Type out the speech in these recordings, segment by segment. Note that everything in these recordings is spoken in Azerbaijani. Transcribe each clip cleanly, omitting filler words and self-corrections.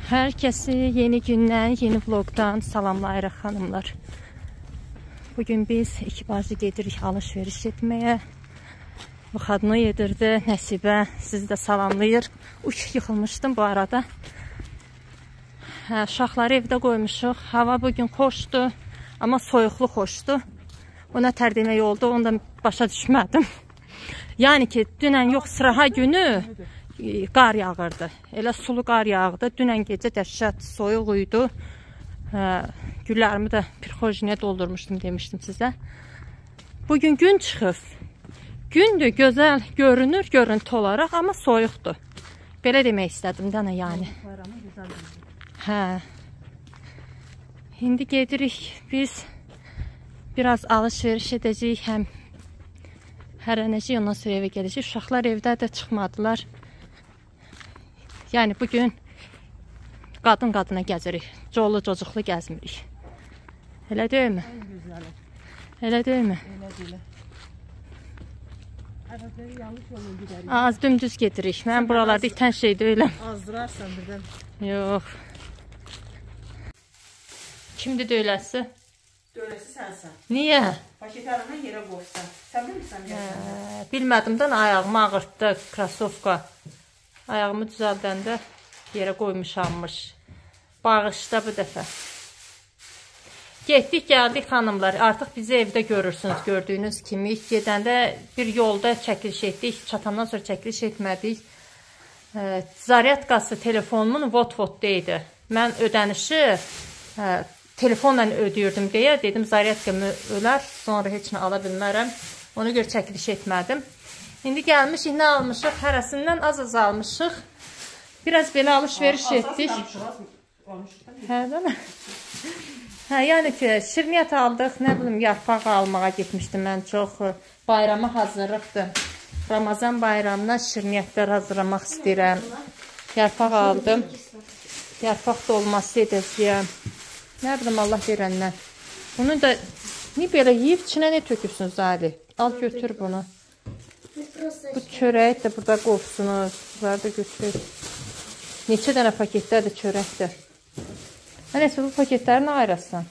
Herkesi yeni gündən, yeni vlogdan salamlayırıq xanımlar. Bugün biz iki bacı gedirik alışveriş etməyə. Vıxadını yedirdi Nəsibə, sizi də salamlayır. Uç, yıxılmışdım bu arada. Uşaqları evdə qoymuşuq. Hava bugün xoşdur, amma soyuqlu xoşdur. O nə tər demək oldu, onu da başa düşmədim. Yəni ki, dünən yox, sıraha günü qar yağırdı. Elə sulu qar yağdı. Dünən gecə dəhşət soyuq idi. Güllərimi də pirxojniyə doldurmuşdum demişdim sizə. Bugün gün çıxıb. Gündür, gözəl görünür görüntü olaraq, amma soyuqdur. Belə demək istədim də nə yəni. Hə. İndi gedirik biz biraz alışveriş edəcəyik, həm hərənəcəyik, ondan sonra evə gedəcəyik. Uşaqlar evdə də çıxmadılar. Yəni bugün qadın qadına gəzirik. Colu cocuqlu gəzmirik. Elə deyilmi? Elə deyilmi? Elə. Az dümdüz gedirik. Mən buralarda itən şey deyiləm. Azdırarsan birdən. Yox. Kimdir döyləsi? Döyləsi sənsən. Niyə? Paketi arandan yerə qoysan. Sən bilmirsən? Bilmədim də ayağımı ağırtdı krasovka. Ayağımı düzəldəndə yerə qoymuşammış. Bağışda bu dəfə. Getdik, gəldik xanımlar. Artıq bizi evdə görürsünüz, gördüyünüz kimi. Gedəndə bir yolda çəkiliş etdik. Çatandan sonra çəkiliş etmədik. Zaryadkası telefonumun vot-votda idi. Mən ödənişi telefonla ödəyirdim deyə dedim zaryadkam ölər, sonra heç nə ala bilmərəm. Ona görə çəkiliş etmədim. İndi gəlmişik, nə almışıq? Hərəsindən az-az almışıq. Biraz belə alışveriş etdik. Hə, değil mi? Hə, yəni ki, şirniyyat aldıq, nə bilim, yarpaq almağa getmişdim mən çox. Bayrama hazırlıqdır. Ramazan bayramına şirniyyatlar hazırlamaq istəyirəm. Yarpaq aldım. Yarpaq dolması edəcəyəm. Nə bilim, Allah verəndən. Bunu da, niyə belə yiyib, içinə nə tökürsünüz, Ali? Al, götür bunu. Bu çörəyi də burada qovsunuz. Bunları da götürək. Neçə dənə paketlərdir çörəkdir. Nəysə, bu paketləri nə ayırasan?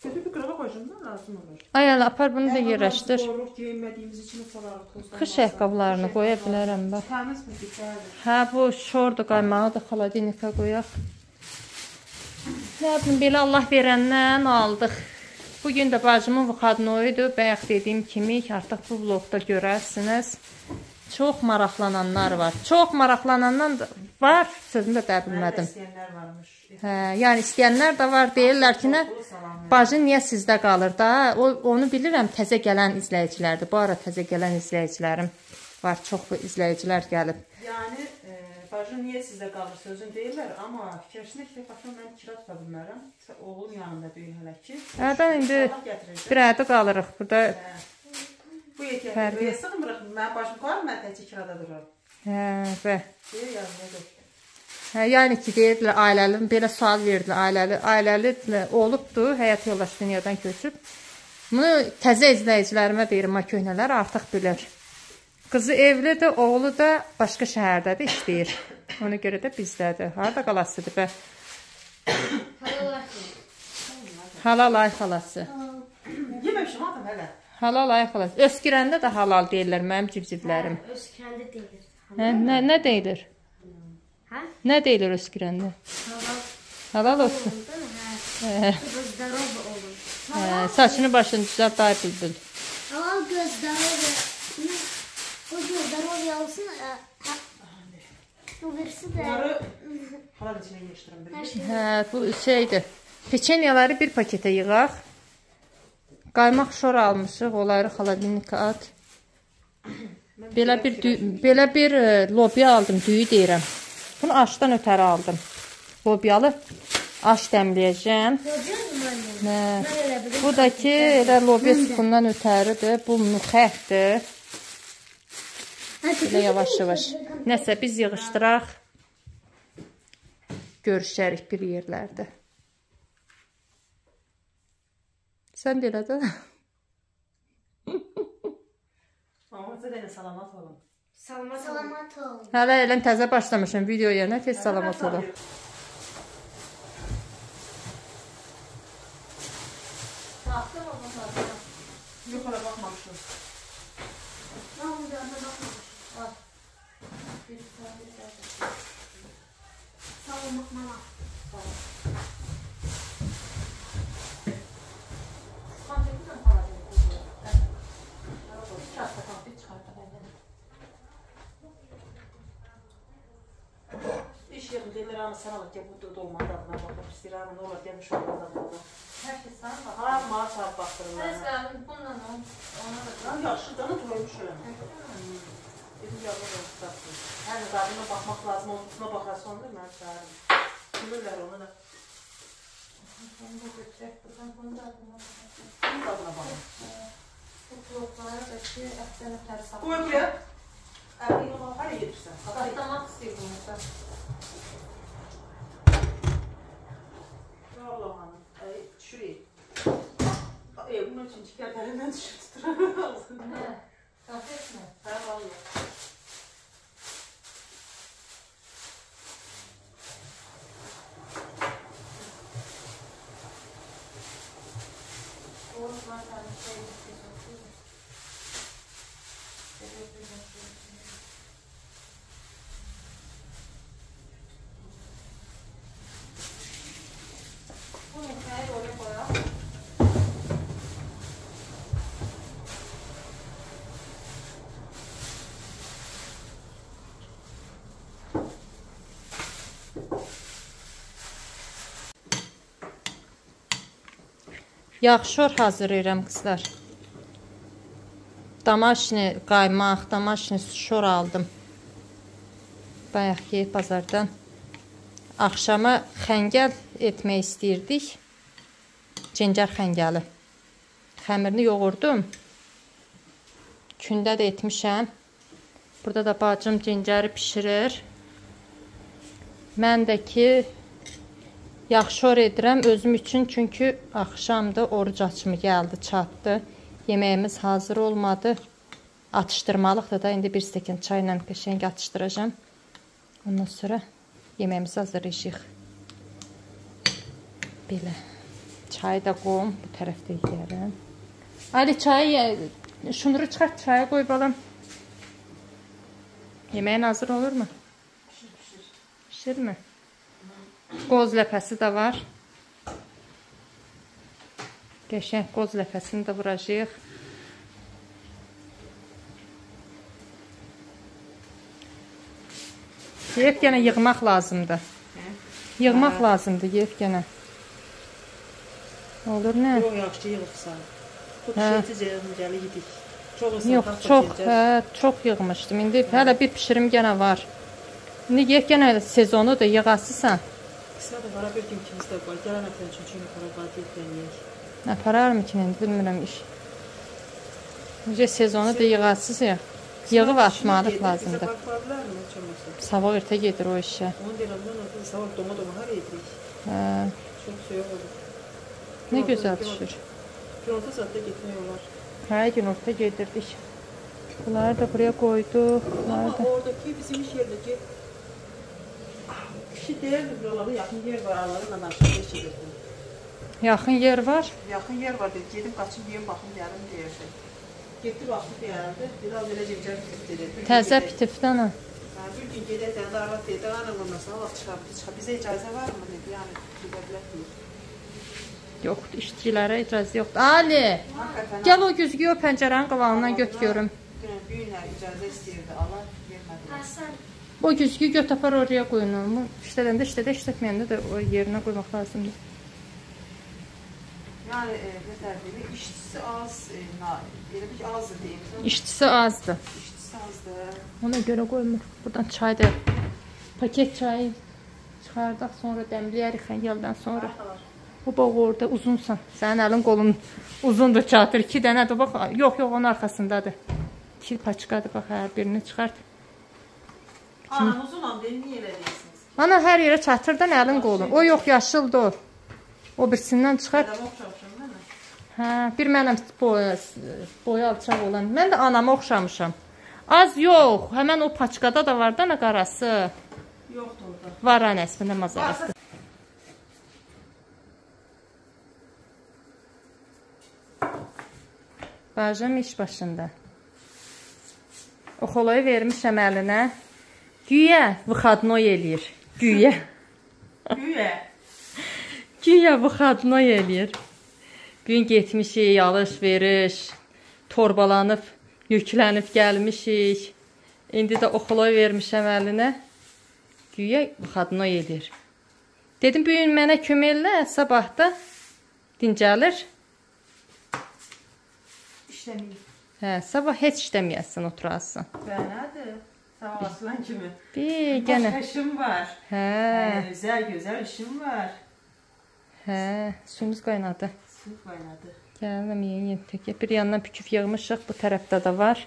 Götür bir qırağa qoyacağım da lazım olur. Ay, ələ, apar bunu da yerləşdir. Qış ayaqqabılarını qoya bilərəm, bax. Təmiz paketlərdir. Hə, bu şordur, qaymağı da xolodinika qoyaq. Nə bilim, belə Allah verəndən aldıq. Bugün də bacımın vıxadnoyudur. Bayaq dediyim kimi, artıq bu vlogda görərsiniz. Çox maraqlananlar var. Çox maraqlananlar var. Sözümü də deyə bilmədim. İstəyənlər varmış. Hə, yəni istəyənlər də var. Deyirlər ki, nə? Bacı niyə sizdə qalır da? Onu bilirəm, təzə gələn izləyicilərdir. Bu ara təzə gələn izləyicilərim var. Çox izləyicilər gəlib. Yəni, bacı niyə sizdə qalır sözünü deyirlər, amma fikirləşsinə ki, baxın, mən kira tuta bilmərəm. Oğlum yanında deyil hələ ki. Hərdən indi bir ayda qalırıq burada. Bu yetər. Sığmırıq, mənim başım qalır, mən təkcə kirada dururam. Hə, bə. Deyir, yanına götür. Hə, yəni ki, deyirdilər, ailəli, belə sual verdilər, ailəli olubdur, həyat yoldaşı dünyadan köçüb. Bunu təzə izləyicilərimə deyirəm, köhnələr artıq bilir. Qızı evlidir, oğlu da başqa şəhərdədir, işləyir. Ona görə də bizdədir. Harada qalasıdır bə? Halal ay xalası. Yeməmişim adam hələ. Halal ay xalası. Öskürəndə də halal deyirlər mənim civcivlərim. Hə, öskürəndə deyilir. Hə, nə deyilir? Hə? Nə deyilir öskürəndə? Halal. Halal olsun. Hə. Göz olun. Hə, saçını başını düzəlt, day bülbül. Halal göz zdorov. Bu göz zdorov olsun. Bu birisi də. Bunları halal içinə yığışdırın. Hə, bu şeydir. Peçenyaları bir paketə yığaq. Qaymaq şor almışıq, onları xolodinika at. Belə bir lobya aldım, düyü deyirəm. Bunu aşdan ötəri aldım. Lobyalı aş dəmləyəcəm. Hə. Bu da ki, elə lobya supundan ötəridir. Bu müxəhdir. Belə yavaş-yavaş. Nəsə, biz yığışdıraq. Görüşərik bir yerlərdə. Sən də elə də. Amma sizə də salamat olun. Salamat olun. Hələ elə təzə başlamışam videoya, nə tez salamat olun. Yox, hələ baxmamışım. Mən onun dadına baxmamışım. Al. Bir tane daha. Sağ ol mama. Sağ ol. Konfeti də xaracını qoyuyor. Biraz da konfet çıxardı bəndən. İş yerində deyirlər, ana sən al, gəl bu dolmanın dadına baxır. İstəyir, ana nə olar, gəlmiş olmanın dadına bax. Hər şey sana bax. Ha, mənə çarp baxdırırlar. Sən bununla ona da... Mən yaxşı dana toymuşam. Dedim, yavrum, onu tutarsın. Hər dadına baxmaq lazım, onun baxarsa onu da mən çağırırım. Gülürlər ona da. Bunu da götürək, buradan bunun dadına baxaq. Bunun dadına baxın. Bu bloklara da ki, ətdən ötəri saxlayın. Qoy buraya. Əli, yox, hara yedirsən? Saxlamaq istəyir bunu da. Allah hanım, düşürük. Bunun üçün ki, gəlindən düşür, tuturam ağzını. Nə? Konfet mi? Hə, valla. Oğuz var, tane şey bir şey. Bu mutfağı oraya koyalım. Yağ şor hazırlayıram qızlar. Damaşni qaymaq, damaşni şor aldım. Bayaq yeyib bazardan. Axşama xəngəl etmək istəyirdik. Cincər xəngəli. Xəmirini yoğurdum. Kündə də etmişəm. Burada da bacım cincəri pişirir. Mən də ki yağ şor edirəm özüm üçün, çünki axşamda oruc açımı gəldi, çatdı. Yeməyimiz hazır olmadı. Atışdırmalıqdır da, indi bir stəkan çayla qəşəng atışdıracağam. Ondan sonra yeməyimizi hazırlayacağıq. Belə. Çayı da qoyum, bu tərəfdə yeyərəm. Ali, çayı, şunuru çıxart, çaya qoy balam. Yeməyin hazır olur mu? Pişir, pişir. Pişir mi? Qoz ləpəsi də var. Qəşəng qoz ləpəsini də vuracağıq. Yeyib yenə yığmaq lazımdır. Yığmaq lazımdır, yeyib yenə. Olur nə? Yox, yaxşı yığıbsan. Bu pişirəcək yığım, yedik. Çox Yox, çox, çox yığmışdım. İndi hələ bir pişirim yenə var. İndi yeyib yenə sezonudur, yığasısan. Qismət apara bir gün ikimiz də var. Gələn həftənin üçüncü günü apara var, deyib yeyək. Apararım ki, indi bilmirəm iş. Necə sezonudur, yığasız ya. Yığıb atmalıq lazımdır. Bizə bax bilərmi heç olmasa? Sabah ertə gedir o işə. Onu deyirəm, mən orada sabah doma-doma hara yedirik? Hə. Çox soyuq olur. Nə gözəl düşür. Günorta saatda getmək olar. Hə, günorta gedirdik. Bunları da buraya qoyduq. Amma oradakı bizim iş yerindəki kişi deyirdi, buralarda yaxın yer var, aralarıyla danışıb iş edirdim. Yaxın yer var? Yaxın yer var, dedi. Gedim, qaçım, yiyim, baxım, gəlim, deyirdi. Getdi, baxdı, gəldi. Biraz elə cimcər bitib dedi. Təzə bitifdən ha? Hə, bir gün gedək, dənə arvad dedi, ana vurmasına, vaxt çıxar, çıxar. Bizə icazə varmı, dedi, yəni, gedə bilərik. Yoxdur, işçilərə icazə yoxdur. Ali, gəl o güzgüyü o pəncərənin qavağından göt görüm. Dünən, bu günlər icazə istəyirdi, Allah vermədi. Hasan. O güzgüyü göt apar oraya qoyun. İşlədəndə işlədə, işlətməyəndə də o yerinə qoymaq lazımdır. Yəni, nə deyim, işçisi az, elə bir ki, azdır deyim. İşçisi azdır. İşçisi azdır. Ona görə qoymur. Buradan çay da, paket çayı çıxardaq, sonra dəmləyərik xəngəldən sonra. O bax orada uzunsan. Sənin əlin qolun uzundur, çatır. 2 dənədir, bax. Yox, yox, onun arxasındadır. 2 paçkadır, bax, hər birini çıxart. Anam uzunam, deyim, niyə elə deyirsiniz? Ana, hər yerə çatırdan əlin qolun. O yox, yaşıldır o. O birisindən çıxart. Adama oxşamışam, değil mi? Hə, bir mənəm boyu alçaq olan. Mən də anama oxşamışam. Az yox, həmən o paçkada da var da nə qarası. Yoxdur orada. Var ana, əslində mazarası. Bacım iş başında. Oxoloyu vermişəm əlinə. Güya vıxadnoy eləyir. Güya. Güya. Güya vıxadnoy eləyir. Bugün getmişik, alış-veriş, torbalanıb, yüklənib gəlmişik. İndi də oxoloyu vermişəm əlinə. Güya vıxadnoy eləyir. Dedim, bugün mənə kömək elə, sabah da dincəlir. İşləməyim. Hə, sabah heç işləməyəsən, oturasın. Nədir? Sağ olasın kimi. Bir gənə. Başqa işim var. Hə. Özəl, gözəl işim var. Hə, suyumuz qaynadı. Su qaynadı. Gəlinim, yeni təkə. Bir yandan püküf yığmışıq, bu tərəfdə də var.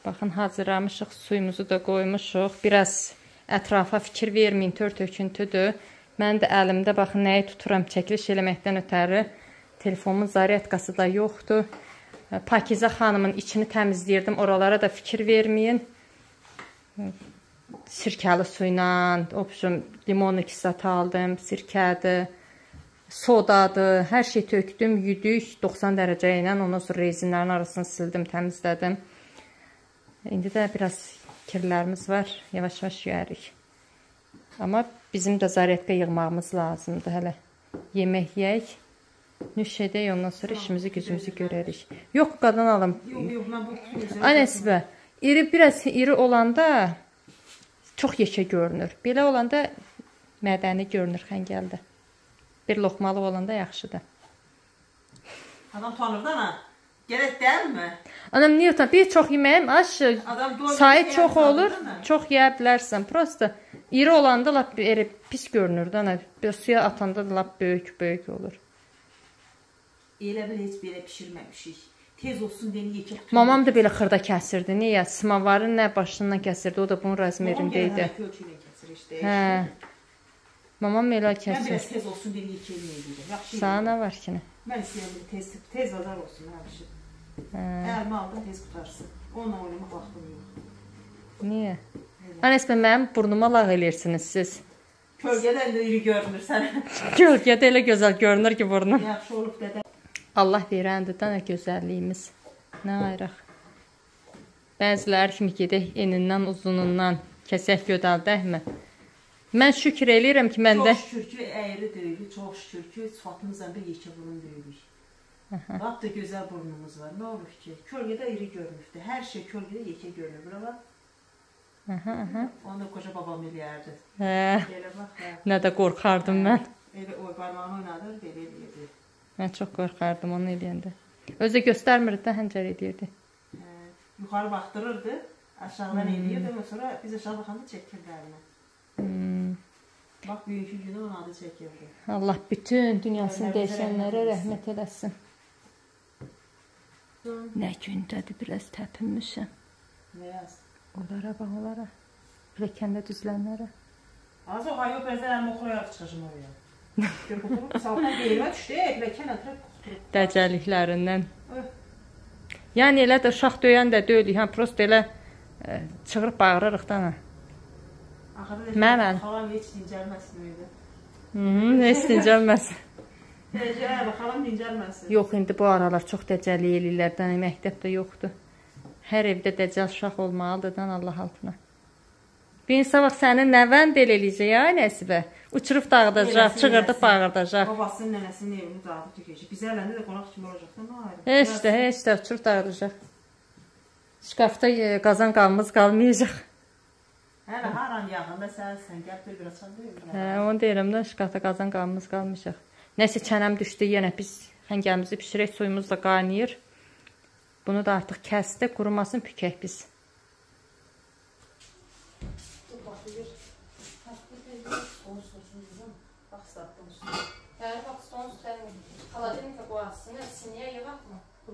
Baxın, hazırlamışıq, suyumuzu da qoymuşuq. Biraz ətrafa fikir verməyin, tör töküntüdür. Mən də əlimdə, baxın, nəyi tuturam çəkiliş eləməkdən ötəri. Telefonumun zaryadkası da yoxdur. Pakizə xanımın içini təmizləyirdim, oralara da fikir verməyin. Sirkəli suyla, opşum, limonlu kisatı aldım, sirkədir, sodadır, hər şey tökdüm, yudük 90 dərəcə ilə, ondan sonra rezinlərin arasını sildim, təmizlədim. İndi də biraz kirlərimiz var, yavaş-yavaş yuyərik. Amma bizim də zaryadka yığmağımız lazımdır hələ. Yemək yeyək, nüş edək, ondan sonra işimizi, gücümüzü görərik. Yox, qadan alım. Yox, yox, mən bu qutuyu Ay Nəsibə, iri, biraz iri olanda çox yekə görünür. Belə olanda mədəni görünür xəngəldə. Bir loxmalıq olanda yaxşıdır. Adam utanır da ana. Gerək deyilmi? Anam, niyə utanır? Bir çox yeməyim, aş, sayı çox olur, çox yeyə bilərsən. Prosta iri olanda lap pis görünür də, ana. Bir suya atanda da lap böyük-böyük olur. Elə bil heç belə pişirməmişik. Tez olsun deyə yekə qutu. Mamam da belə xırda kəsirdi. Niyə? Samavarın nə başından kəsirdi, o da bunun razmerində idi. Mamam gələn ölçü ilə kəsir işte. Hə. Mamam elə kəsir. Mən biraz tez olsun deyə yekə eləyirəm. Yaxşı. Sana nə var ki? Nə? Mən istəyirəm tez bazar olsun hər şey. Əlimə aldım, tez qutarsın. Onunla oynamaq vaxtım yox. Niyə? Anasına, mənim burnuma lağ eləyirsiniz siz. Kölgədən də iri görünür sənə. Kölgədə elə gözəl görünür ki burnum. Yaxşı olub dədə. Allah verəndir də nə gözəlliyimiz. Nə ayraq. Bəziləri kimi gedək enindən, uzunundan kəsək gödəldəkmi? Mən şükür eləyirəm ki, məndə... Çox şükür ki, əyri deyilik, çox şükür ki, sıfatımızla bir yekə burun deyilik. Lap da gözəl burnumuz var. Nə olur ki? Kölgədə iri görünürdü. Hər şey kölgədə yekə görünür. Bura bax. Onu da qoca babam eləyərdi. Elə bax. Nə də qorxardım mən. Elə o barmağını oynadır, belə eləyirdi. Mən çox qorxardım onu eləyəndə. Özü də göstərmirdi də, həncər eləyirdi. Yuxarı baxdırırdı, aşağıdan eləyirdi. Sonra biz aşağı baxanda çəkirdi əlini. Bax, bugünkü günü onun adı çəkirdi. Allah bütün dünyasını dəyişənlərə rəhmət eləsin. Nə gündədir, biraz təpinmişəm. Nə yaz? Onlara bax, onlara. Pilləkəndə düzlənlərə. Az o hayı bəzən əlimi oxurayaraq çıxacam oraya. Gör, qoxulub, salxan beynimə düşdü, pilləkən ətraf qoxdurub. Dəcəlliklərindən. Yəni elə də uşaq döyən də deyilik, hə, prosto elə çığırıb bağırırıq da. Axırda Mən xalam heç dincəlməsin evdə. Heç dincəlməsin. Dəcəl, xalam dincəlməsin. Yox, indi bu aralar çox dəcəllik eləyirlər, məktəb də yoxdur. Hər evdə dəcəl uşaq olmalıdır, dan Allah altına. Bir insan vaxt sənin nəvən də elə eləyəcək, ay Nəsibə. Uçurub dağıdacaq, çığırdıb bağırdacaq. Babasının, nənəsinin evini dağıdıb tökəcək. Bizə ələndə də qonaq kimi olacaq da, nə ayrı. Heç də, heç də uçurub dağıdacaq. Şkafda qazan qalmız qalmayacaq. Hələ haran yaxında sənsən, gəl bir açan deyil. Hə, onu deyirəm də, şkafda qazan qalmız qalmayacaq. Nəsə çənəm düşdü, yenə biz xəngəlimizi pişirək, suyumuz da qaynayır. Bunu da artıq kəsdi, qurumasın, pükək biz.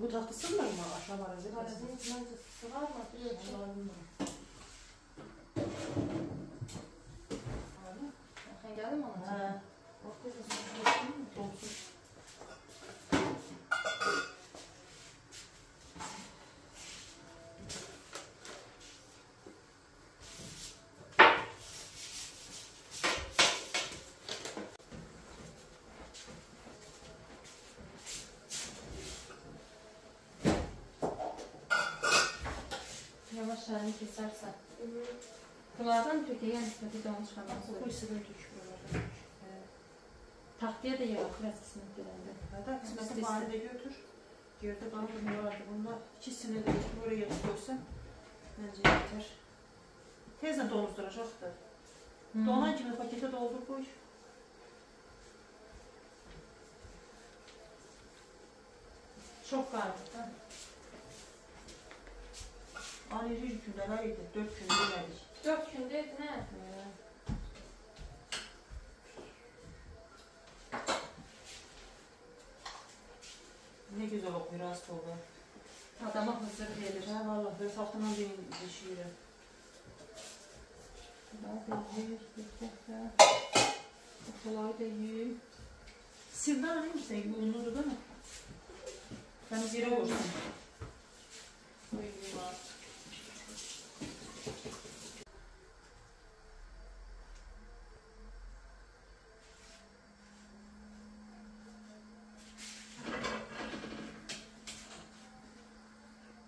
Bu taxta sığmır mı? Aşağı var. Məncə sığar mı? Bir ölçü. Xəngəlim ona? Hə. Dolsun. kesərsən. Bunlardan tük, yəni qisməti donun çıxandan sonra. Bu hissədən tük, buralardan tük. Taxtaya da yığaq, biraz qismət gələndə. Hətta qisməti fani də götür. Yerdə qalan da nə vardı? Bunlar ikisini də buraya yığıb qoysan, məncə yetər. Tezlə donuzduracaqdır. Donan kimi paketə doldur qoy. Çox qaldı da. Ay, bir gündə nə idi? 4 gündə elədik. 4 gündə idi, nə? Nə gözəl oxuyur, az oldu. Adama huzur verir. Hə, vallah, böyle saxtadan dişiyirəm. Oxulayı da yiyim. Sirdan neymişsən? Unludur da mı? Təmiz yerə qoyursun.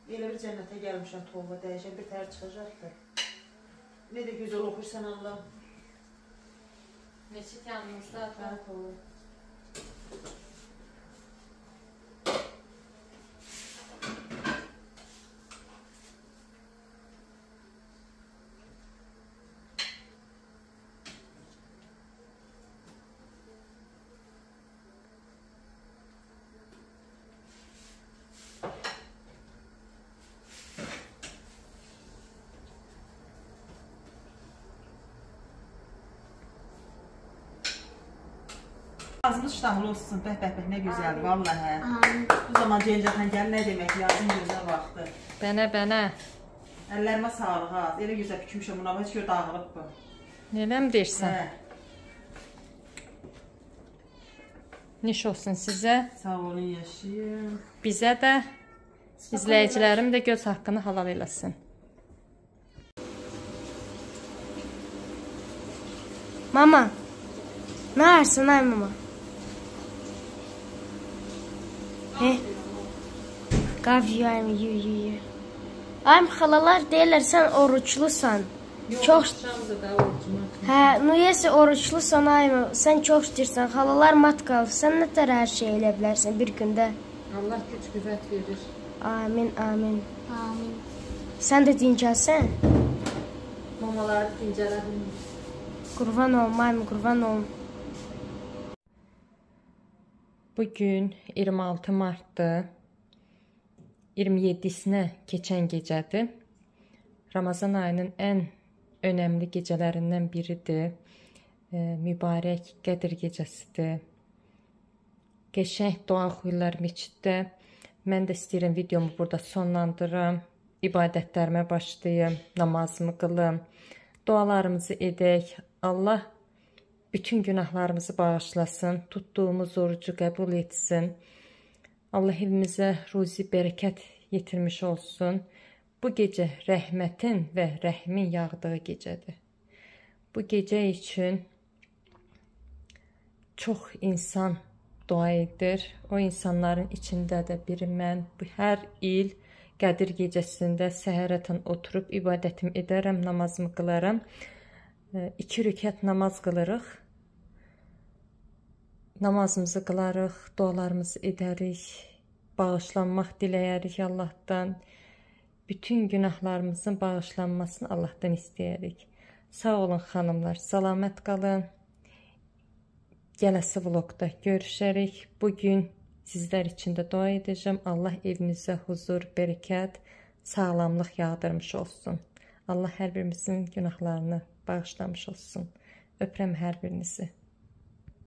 Elə bir cənnətə gəlmişəm tohuma, dəyişən bir tər çıxacaqdır. Nə də gözəl oxuyursan Allah. Meçid yanımızda. Hə, tohum. Ağzımız iştahlı olsun, bəh bəh bəh, nə gözəl, vallahi. Bu zaman Cencəxan gəl, nə demək, yazın gözəl vaxtı. Bənə, bənə. Əllərimə sağlıq az, elə gözəl bükmüşəm buna, heç gör dağılıb bu. Nələm deyirsən? Hə. Niş olsun sizə. Sağ olun, yaşayın. Bizə də, izləyicilərim də göz haqqını halal eləsin. Mama, nə arsan ay mama? He? Qav yuyayım, yu yu yu. Ay xalalar deyirlər, sən oruçlusan. Yox, çox... axşamdır da orucuma. Hə, niyəsə oruçlusan ay, sən çox istəyirsən, xalalar mat qalıb. Sən nə tər hər şey elə bilərsən bir gündə? Allah güc qüvvət verir. Amin, amin. Amin. Sən də dincəlsən? Mamaları dincələ bilmir. Qurban olum, ay qurban olum. Bugün 26 martdır. 27-sinə keçən gecədir. Ramazan ayının ən önəmli gecələrindən biridir. Mübarək Qədir gecəsidir. Qəşəng dua oxuyurlar meçiddə. Mən də istəyirəm videomu burada sonlandırım. İbadətlərimə başlayım, namazımı qılım, dualarımızı edək. Allah bütün günahlarımızı bağışlasın, tutduğumuz orucu qəbul etsin. Allah evimizə ruzi, bərəkət yetirmiş olsun. Bu gecə rəhmətin və rəhmin yağdığı gecədir. Bu gecə üçün çox insan dua edir. O insanların içində də biri mən. Bu hər il Qədir gecəsində səhərətən oturub ibadətimi edərəm, namazımı qılaram. 2 rükət namaz qılırıq. Namazımızı qılarıq, dualarımızı edərik, bağışlanmaq diləyərik Allahdan. Bütün günahlarımızın bağışlanmasını Allahdan istəyərik. Sağ olun xanımlar, salamat qalın. Gələsi vlogda görüşərik. Bugün sizlər üçün də dua edəcəm. Allah evimizə huzur, bərəkət, sağlamlıq yağdırmış olsun. Allah hər birimizin günahlarını bağışlamış olsun. Öpürəm hər birinizi.